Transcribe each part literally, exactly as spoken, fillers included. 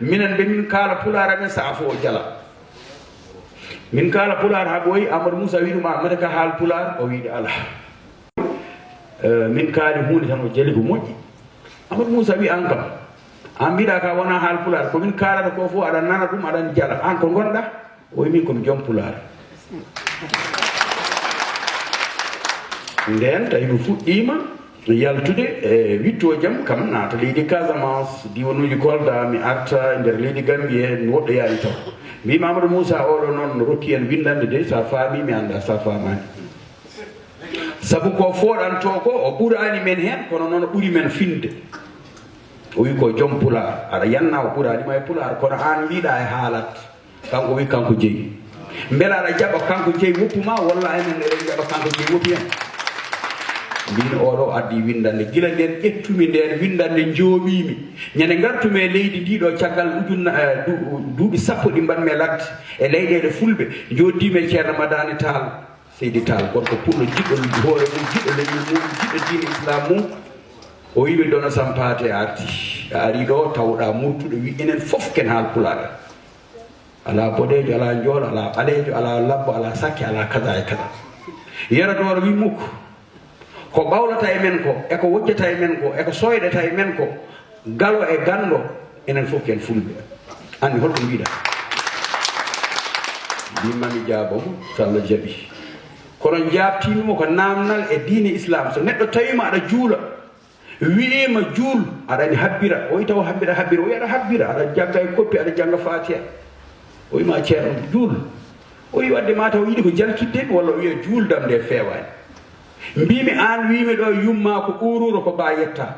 Minen mbe min kaala pulaar amen, sahaa fof o jala. Min kaala pulaar haa ɓooyi, Amadou Moussa wi ɗum, "A mata ka haal pulaar?" O wi ɗe alaa. Eh, min kaali huunde tan, o jali ko moƴƴi. Amadou Moussa wi, "Aan kam, aan mbiɗa ka wona haal pulaar, ko min kaalata ko fof aɗa nana ɗum, aɗa jala. Aan ko ngonɗa?" O wi, "Min ko mi joom pulaar." Ndeen tawi mi fuɗɗiima yaltude e wiɗto jam, kam naata leydi Casamance, diwanuuji Kolda, mi arta e nder leydi Gambie, mi woɗɗoyaani taw. Mbiimi, "Amadou Moussa, oɗo noon no rokki en winndande de, so a faami, mi annda so a faamaani." Sabu ko fooɗantoo ko, o ɓuraani men heen, kono noon o ɓuri men finde. O wi ko joom pulaar, aɗa yanna o ɓuraani ma e pulaar, kono aan mbiɗa e haalat. Kanko wi kanko jeyi. Mbela aɗa jaɓa kanko jeyi woppu ma, walla enen eɗen jaɓa kanko jeyi woppi en? Mbimi oɗo addi winndande. Gila nden ƴettumi nden winndande, njooɓimi. Ñande ngartumi e leydi ndi ɗo caggal ujunna, eh, du-, duuɓi sappo ɗi mbaɗmi e ladde e leyɗeele fulɓe, njoddimi e Ceerno Madani Tall. Seydi Tall, gorko pullo, jiɗɗo hoore mum, jiɗɗo leñol mum, jiɗɗo diine Islam mum. O wi mi Dono Sampaate a arti. A ari ɗo, tawɗa murtuɗo, wi enen fof ken haal pulaar. Alaa boɗeejo, alaa njoolo, alaa ɓaleejo, alaa labbo, alaa sakke, alaa kaza e kaza. Yero Dooro wi mukk. Ko ɓawlata e men ko, e ko wojjata e men ko, e ko sooyɗata e men ko, galo e ganndo, enen fof ken fulɓe. Anndi holko mbiɗa? Mbimma mi jaabo mo, so Allah jaɓi. Kono jaabtiimi mo ko naamnal e diine Islam. So neɗɗo tawiima aɗa juula, wiyeema juul, aɗa ani habbira. O wi taw habbira, habbira. O wi aɗa habbira, aɗa jannga e koppi, aɗa jannga Faatiha. O wi ma Ceerno, juul. O wi wadde ma taw yiɗi ko jalkitde mi, walla o wiya juuldam nde feewaani. Mbimi aan, wimi ɗo yumma ko Uururo ko ba yetta.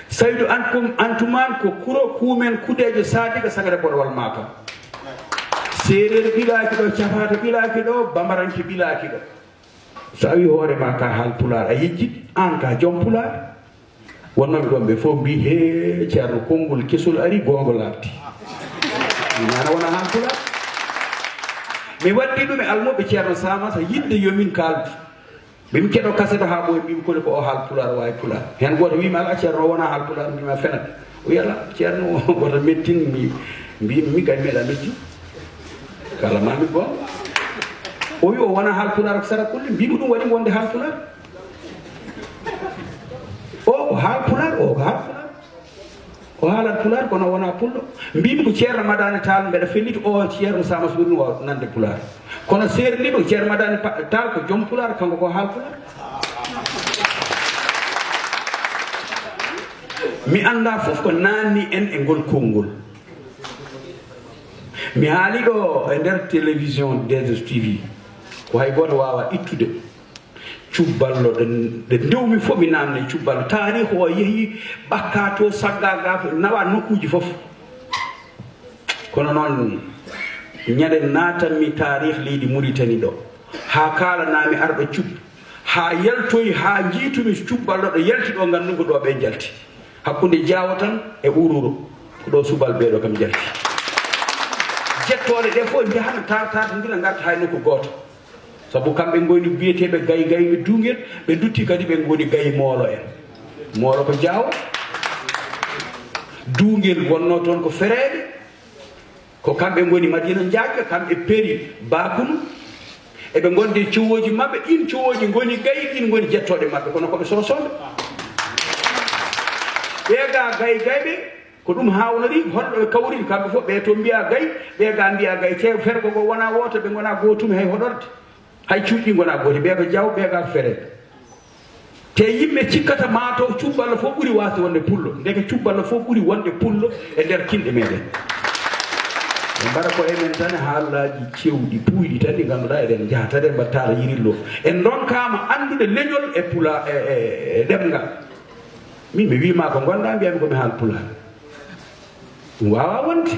Saydu Antum, Antumaan ko Kuro Kuumen Kudeejo Saadiga Sagata Bolowal Matam. Seereer ɓilaaki ɗo, Cafato ɓilaaki ɗo, Bamaranke ɓilaaki ɗo. So a wi hoore ma ka haal pulaar, a yejjit, aan ka joom pulaar. Wonnooɓe ɗoon ɓe fof mbi, "He, Ceerno, konngol kesol ari, goonga laaɓti." Mi nana wona haal pulaar. Mi waddi ɗum e almuɓe Ceerno Samata, yiɗde yo min kaaldu. Ɓe mi keɗo kaset o haa ɓooya, mbimi, "Koni ko o haal pulaar, waawi pulaar?" Heen gooto wii mi, "Alaa, Ceerno o wonaa haal pulaar." Mbimi, "A fenat." O wiyi, "Alaa, Ceerno o woto mettin." Mi, mbimi, "Mi kay meeɗa mettin. Kala maa mi goonga." O wi, "O wonaa haal pulaar ko sara kulle." Mbimi, "Ɗum waɗi wonde haal pulaar." O ko haal pulaar, o ko haal pulaar. O haalat pulaar, kono wonaa pullo. Mbimi ko Ceerno Madani Tall, mbeɗa felliti o Ceerno Samas ɓuri ɗum waawde nande pulaar. Kono seerndi ɗum, Ceerno Madani Pa-, Tall ko joom pulaar, kanko ko haal pulaar. Mi annda fof ko naanni en e ngol konngol. Mi haali ɗo e nder télévision D S T V, ko hay gooto waawa ittude. Cubballo, ɗe, ɗe ndewmi fof mi naamne cubballo. Taarih o yehi Ɓakka to, Sagga ga, nawa nokkuuji fof. Kono noon, ñande naatanmi taarih leydi Muritani ɗo, haa kaalanami arɗo cub, haa yaltoyi, haa njiitumi cubballo ɗo yalti ɗo, nganndu ko ɗo ɓe njalti. Hakkunde Jaawo tan e Uururo, ko ɗo subalɓe ɓe ɗo kam njalti. Jettooɗe ɗe fof njahana tar-, tartindira, ngarta hay nokku gooto. Sabu kamɓe ngoni biyeteeɓe gay gayɓe duungel, ɓe ndutti kadi ɓe ngoni gay moolo en. Moolo ko Jaawo. Duungel wonno toon ko fereeɓe. Ko kamɓe ngoni Madina Njaajɓe, kamɓe Peri Bakunu. Eɓe ngonde cowooji maɓɓe, ɗin cowooji ngoni gay, ɗin ngoni jettooɗe maɓɓe, kono ko ɓe sorosooɓe. Ɓe ga gay gayɓe, ko ɗum haawnori, holɗo ɓe kawri, kamɓe fof ɓe to mbiya gay, ɓe ga mbiya gay. Te fergo ngo wona wooto, ɓe ngona gootum hay hoɗorde. Hay cuuɗi ngona gooti, ɓe ko Jaaw, ɓe ga ko fereeɓe. Te yimɓe cikkata maa taw cubballo fof ɓuri waasde wonde pullo. Ndeke cubballo fof ɓuri wonde pullo e nder kinɗe meɗen. Ɓe mbaɗa ko e men tan e haalaaji cewɗi, puuyɗi tan ɗi ngannduɗaa eɗen njaha tan en mbaɗa taala yirillo. En ndonkaama anndude leñol e pula-, e, e, e ɗemngal. Min mi wiima ko ngonɗaa, mbiyami ko mi haal pulaar. Ɗum waawaa wonde.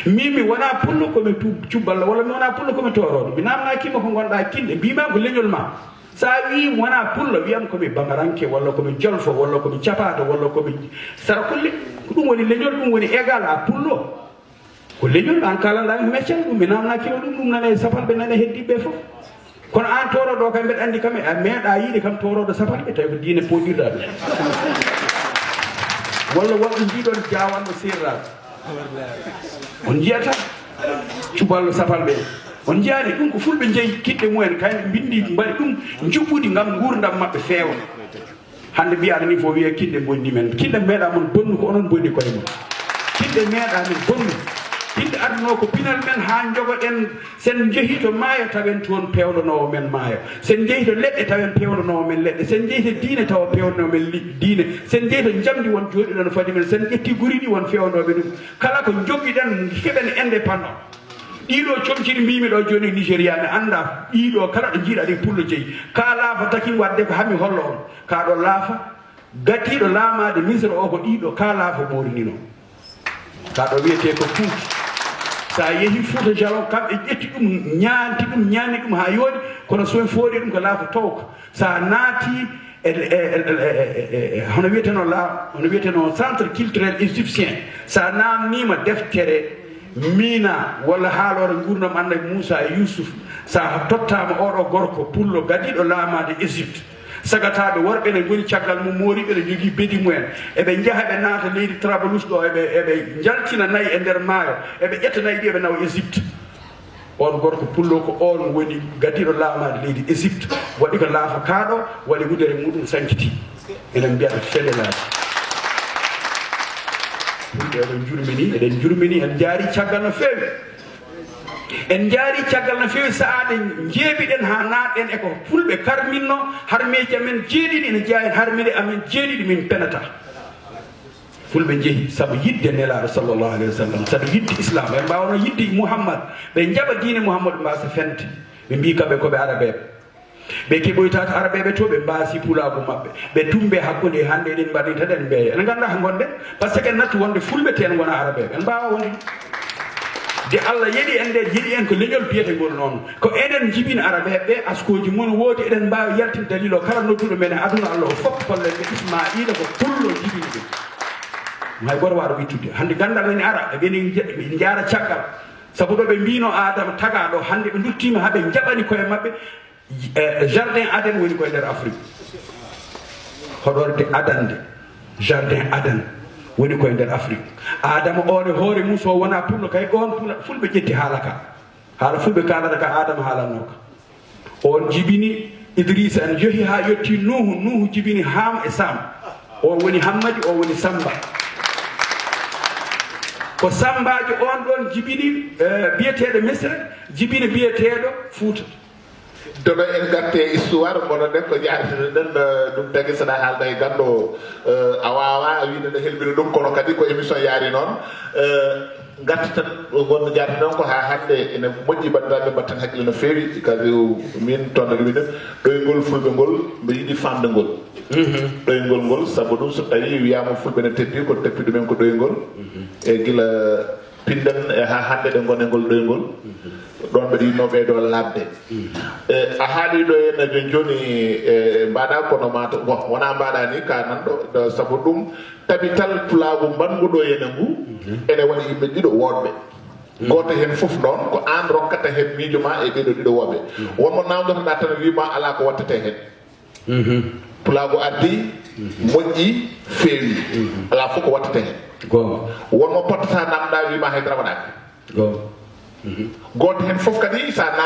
Min mi wonaa pullo, ko mi tu-, cubballo, walla mi wonaa pullo, ko mi toorooɗo. Mi naamnaaki ma ko ngonɗaa kinɗe, mbiima ko leñol ma. So a wii mi wonaa pullo, wiyam ko mi bamaranke, walla ko mi jolfo, walla ko mi capaato, walla ko mi sarakulle. Ko ɗum woni leñol, ɗum woni égal à pullo. Ko leñol, aan kaalanɗaa mi ko mi accani ɗum, mi naamnaaki ma ɗum, ɗum nana e sapalɓe, nana e heddiiɓe ɓe fof. Kono aan toorooɗo o kam, mbeɗa anndi kam, a meeɗaa yiide kam toorooɗo sapalɓe, tawi ko diine pooɗirɗaa ɗum. Walla woɓɓe mbiɗon jaawanno seerraaɓe. On njiyata cuballo sapalɓe. On njiyaani ɗum ko fulɓe njeyi kiɗɗe mumen, kay ɓe mbinndi mbaɗi ɗum, njuɓɓudi ngam nguurndam maɓɓe feewa. Hannde mbiyaani ni fof wiya kiɗɗe mbonni men. Kiɗɗe meeɗa mon bonnu ko onon bonni koye mon. Kiɗɗe meeɗa men bonnu. Kiɗɗe adunoo ko pinal men haa njogoɗen. Sen njehii to maayo tawen toon peewndanoowo men maayo. Sen njehii to leɗɗe tawen peewndanoowo men leɗɗe. Sen njehii to diine tawa peewndanoowo men li-, diine. Sen njehii to njamndi won jooɗiɗon fadi men. Sen ƴetti guri ɗi won feewnooɓe ɗum. Kala ko njogiɗen keɓen indépendant. Ɗiɗo comci ɗi mbiimi ɗo jooni Nigeria mi annda ɗiɗo kala ɗo njiiɗa ɗi pullo jeyi. Ka laafa takin wadde ko hami hollo on. Ka ɗo laafa gadiiɗo laamaade Misra o ko ɗiɗo ka laafa moorinino. Ka ɗo wiyetee ko Fuuta. Sa yehi Fuuta Jalon kamɓe ƴetti ɗum ñaanti ɗum ñaanni ɗum ha yooɗi kono so en fooɗi ɗum ko laafa towka. Sa naati e, e, e, e, e, e, hono wiyeteno la, hono wiyeteno centre culturel égyptien, sa namnima deftere Mina walla haaloore nguurndam annabi Muusa e Yuusuf, sa tottaama oɗo gorko pullo gadiiɗo laamaade Égypte, sagataaɓe worɓe ne ngoni caggal mum, mooriɓe ne njogii bedi mumen, eɓe njaha ɓe naata leydi Trablus ɗo, eɓe, eɓe njaltina nayi e nder maayo, eɓe ƴetta nayi ɗi eɓe nawa Égypte. On gorko pullo ko on woni gadiiɗo laamaade leydi Égypte, waɗi ko laafa kaaɗo, waɗi wudere muɗum sankiti. Enen mbiyata fenelaaji. Fulɓe eɗen njurmini, eɗen njurmini, en njaari caggal no feewi. En njaari caggal no feewi, sa'aaɗe njeebiɗen haa naatɗen e ko fulɓe karminno, harmeeji amen jeeɗiɗi ene jeyaa en harmire amen jeeɗiɗi min penata. Fulɓe njehi sabu yiɗde Nelaaɗo sallallahu alayhi wa sallam, sabu yiɗde Islam. Ɓe mbaawno yiɗde Muhammad, ɓe njaɓa diine Muhammad, ɓe mbaasa fente. Ɓe mbii kamɓe ko ɓe Arabeeɓe. Ɓe keɓoytaaka Arabeeɓe to, ɓe mbaasi pulaagu maɓɓe. Ɓe tumbe hakkunde hannde eɗen mbaɗi tan en mbeeya. En nganndaa ko ngonɗen, par ce que en nattu wonde Fulɓe te en ngona Arabeeɓe. En mbaawa wonde. De Allah yeɗi en nde, yeɗi en ko leñol biyetengol noon. Ko enen njibini Arabeeɓe ɓe, askooji mum woodi, eɗen mbaawi yaltinde dalil o kala nodduɗo men e aduna Allah o fof, kollen ɓe Ismaa'iila ko pullo jibini ɗum. Hay gooto waawa ɗum ittude. Hannde ganndal nani ara, eɓeni nja-, njaara caggal. Sabu ɗo ɓe mbino Adama tagaa ɗo, hannde ɓe nduttiima haa ɓe njaɓani koye maɓɓe, eh, jardin Aden woni koye nder Afrique. Hoɗorde Adan nde, jardin Aden woni koye nder Afrique. Adama oon e hoore mum so wonaa pullo kay, ɗoon pula-, fulɓe ƴetti haala ka. Haala fulɓe kaalata ka Adama haalanno ka. On jibini Idrisa en yehi haa yotti Nuuhu, Nuuhu jibini Haam e Saam. O woni Hammadi, o woni Samba. Ko Sambaajo on ɗon jibini, eh, biyeteeɗo Misra, jibini biyeteeɗo Fuuta. Dono en gatte histoire, kono nden ko jaartino nden, eh, ɗum tagi saɗa haalda e ganndo o, eh, a waawa wiide no helmini ɗum, kono kadi ko émission yaari noon. Eh, Ngarti tan, ɗo ngonno jaati noon ko haa hannde ene moƴƴi, banndiraaɓe, mbatten hakkille no feewi, kadi min tonɗo ɗum ine ɗoyngol fulɓe ngol, mbe yiɗi famde ngol. Mhm. Ɗoyngol ngol, sabu ɗum so tawii wiyaama fulɓe ne teppi, ko teppi ɗumen ko ɗoyngol. Mhm. E gila pinɗen e haa hannde ɗe ngoni e ngol ɗoyngol. Mhm. Ɗoon mbeɗa yiɗnoo ɓeydo laaɓde. Mhm. E, a haalii ɗo heen jooni jooni, e, mbaɗa kono mata, bon, wonaa mbaɗa ni ka nanɗo, ɗo, sabu ɗum tabital pulaagu mbangu ɗo heen ngu, mhm, ene waɗi yimɓe ɗiɗo woɗɓe. Mhm. Gooto heen fof noon ko aan rokkata heen miijo ma e ɓeeɗo ɗiɗo woɓɓe. Mhm. Wonmo naamndotoɗaa tan wii ma alaa ko waɗtetee heen. Mhm. Pulaagu ardii, mhm, moƴƴii, feewii. Mhm. Alaa fof ko waɗtetee heen. Goonga. Wonmo pottata naamndaa wii ma hay dara waɗaaka. Goonga. Mhm. Gooto heen fof kadi so a